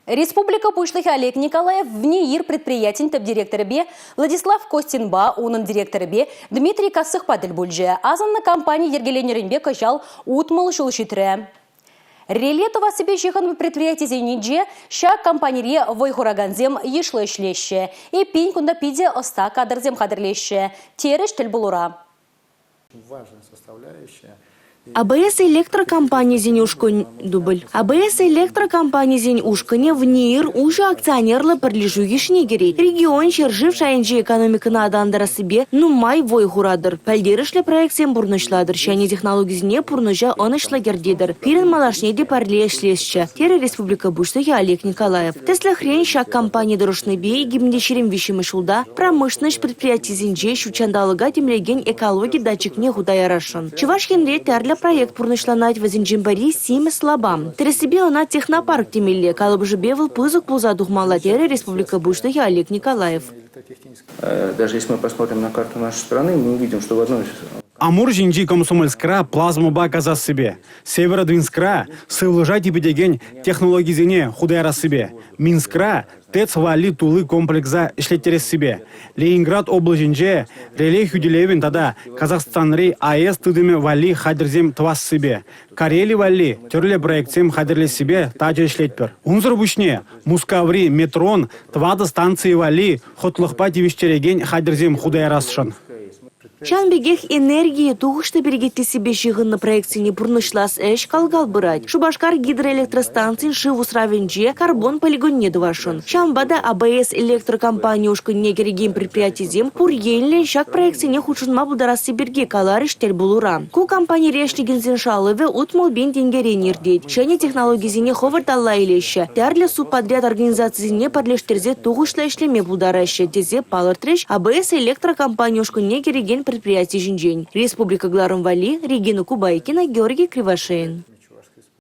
Республика Пуҫлӑхӗ Олег Николаев ВНИИР предприятин тӗп директорӗпе Владислав Костинпа, унӑн директорӗпе Дмитрий Косыхпа тӗл пулчӗ. Асӑннӑ компани йӗркеленӗренпе кӑҫал 60 ҫул ҫитрӗ. Реле тӑвассипе ҫыхӑннӑ предприятисенче ҫак компанире вӑй хуракансем йышлӑ ӗҫлеҫҫӗ. Эппин, кунта питӗ ӑста кадрсем хатӗрлеҫҫӗ, терӗҫ тӗл пулура. Важная составляющая. АБС электрокомпанисен ушкӑн дубль. АБС электрокомпанисен ушкӑнӗ ВНИИР уҫӑ акционерлӑ пӗрлешӳ йышне кӗрет. Регион ҫӗршыв шайӗнчи экономикӑна аталантарассипе нумай вӑй хуратӑр, пӗлтерӗшлӗ проектсем пурнӑҫлатӑр, ҫӗнӗ технологисене пурнӑҫа ӑнӑҫлӑ кӗртетӗр. Пирӗн малашне те пӗрле ӗҫлесчӗ, терӗ республика Пуҫлӑхӗ Олег Николаев. Тӗслӗхрен, ҫак компани тӑрӑшнипе 2023 ҫулта Промышленноҫ предприятисенче ҫут ҫанталӑка тимлекен экологи датчикне хута ярасшӑн. Чӑваш Енре тӗрлӗ проект пурнӑҫланать, вӗсенчен пӗри «Симӗс лапам». Тӗрӗссипе ӑна технопарк темелле, калӑпӑшӗпе вӑл пысӑк пулса тухмалла терӗ республика Пуҫлӑхӗ Олег Николаев. Даже если мы посмотрим на карту нашей страны, мы увидим, что в одной Амур ҫинчи Комсомольскра плазмӑпа касассипе, Северодвинскра сывлӑша типӗтекен технологисене хута ярассипе, Минскра ТЭЦ валли тулли комплекса ӗҫлеттерессипе, Ленинград облаҫӗнче реле хӳтӗлевӗн тата Казахстанри АЭС тытӑмӗ валли хатӗрсем тӑвассипе, Карели валли тӗрлӗ проектсем хатӗрлессипе тачӑ ӗҫлетпӗр. Унсӑр пуҫне Мускаври метрон тӑватӑ станцийӗ валли хӑтлӑхпа тивӗҫтерекен хатӗрсем хута ярасшӑн. Ҫавӑн пекех энергие тухӑҫлӑ перекетлессипе ҫыхӑннӑ проектсене пурнӑҫлас ӗҫ кал-кал пырать. Шупашкар гидроэлектростанцин шыв усравӗнче карбон полигонне тӑвасшӑн. Ҫавӑнпа та АБС электрокомпани ушкӑнне кӗрекен предприятисем пур енлӗн ҫак проектсене хутшӑнма пултарасси пирки каларӗҫ тӗл пулура. Ку компанире ӗҫлекенсен шалӑвӗ 60 пин тенкӗрен иртет. Ҫӗнӗ технологисене хӑвӑрт алла илеҫҫӗ, тӗрлӗ субподряд организацисене пӗрлештерсе тухӑҫлӑ ӗҫлеме пултараҫҫӗ, тесе палӑртрӗҫ АБС электрокомпани ушкӑнне кӗрекен предприяти ҫинчен. Республика кӑларӑм валли Регина Кубайкина, Георгий Кривошеин.